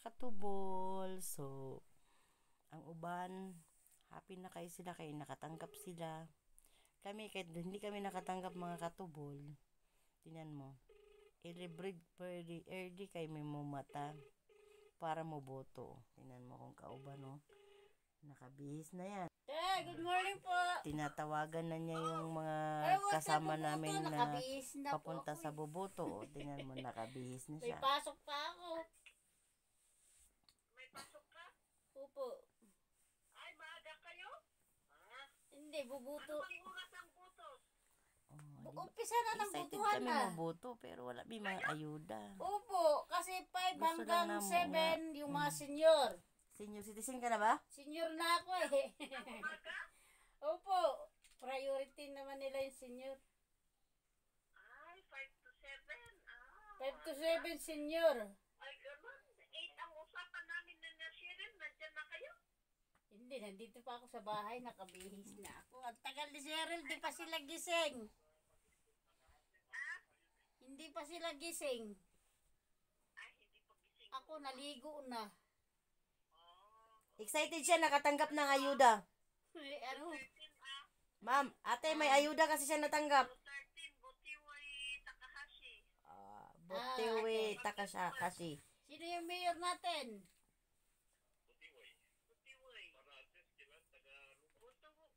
katubol. So, ang uban, happy na kayo sila kaya nakatanggap sila. Kami, kahit hindi kami nakatanggap mga katubol, tinan mo, early kay may mumata para mo boto. Tinan mo kung kauban, no? Nakabihis na yan. Good morning po. Tinatawagan na niya yung mga kasama namin na papunta sa Boboto. O, tingnan mo, nakabihis na May siya. pasok pa ako. May pasok ka? Opo. Ay, maaga kayo? Hindi, bubuto. Ano bang oras ang butos? Oh, Umpisa na ng excited butuhan kami na. maboto pero wala may mga ayuda. Opo, kasi 5 Gusto lang hanggang na 7 yung mga senior. Senior citizen ka na ba? Senior na ako eh. Opo, priority naman nila yung senior. Ay, 5 to 7. 5 to 7 senior. Ay, ganun. 8 ang usapan namin na Sharon. Nandyan na kayo? Hindi, nandito pa ako sa bahay, nakabihis na ako. Ang tagal ni Cheryl, di pa sila gising. Hindi pa sila gising. Ay, hindi pa gising. Ako naligo na. Excited siya nakatanggap ng ayuda. Ano? 13, Ma'am, ate may ayuda kasi siya natanggap. 13, Butiway Takahashi. Botewe Takashakashi. Sino yung mayor natin? Butiway.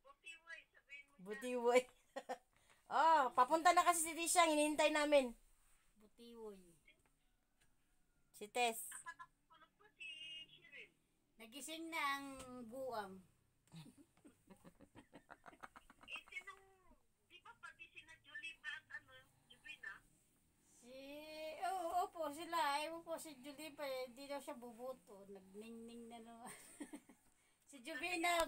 Butiway, sabihin mo. Butiwoy. Papunta na kasi si Tisha, hinihintay namin. Butiwoy. Si Tess. Kulog po si Sharon. Nagising na ang buwang. Sinong, di ba pati sina Julipa at Jubina? Opo, sila. Ewan po si Julie pa, hindi daw siya bubuto. Nagningning na naman. Si Juvina,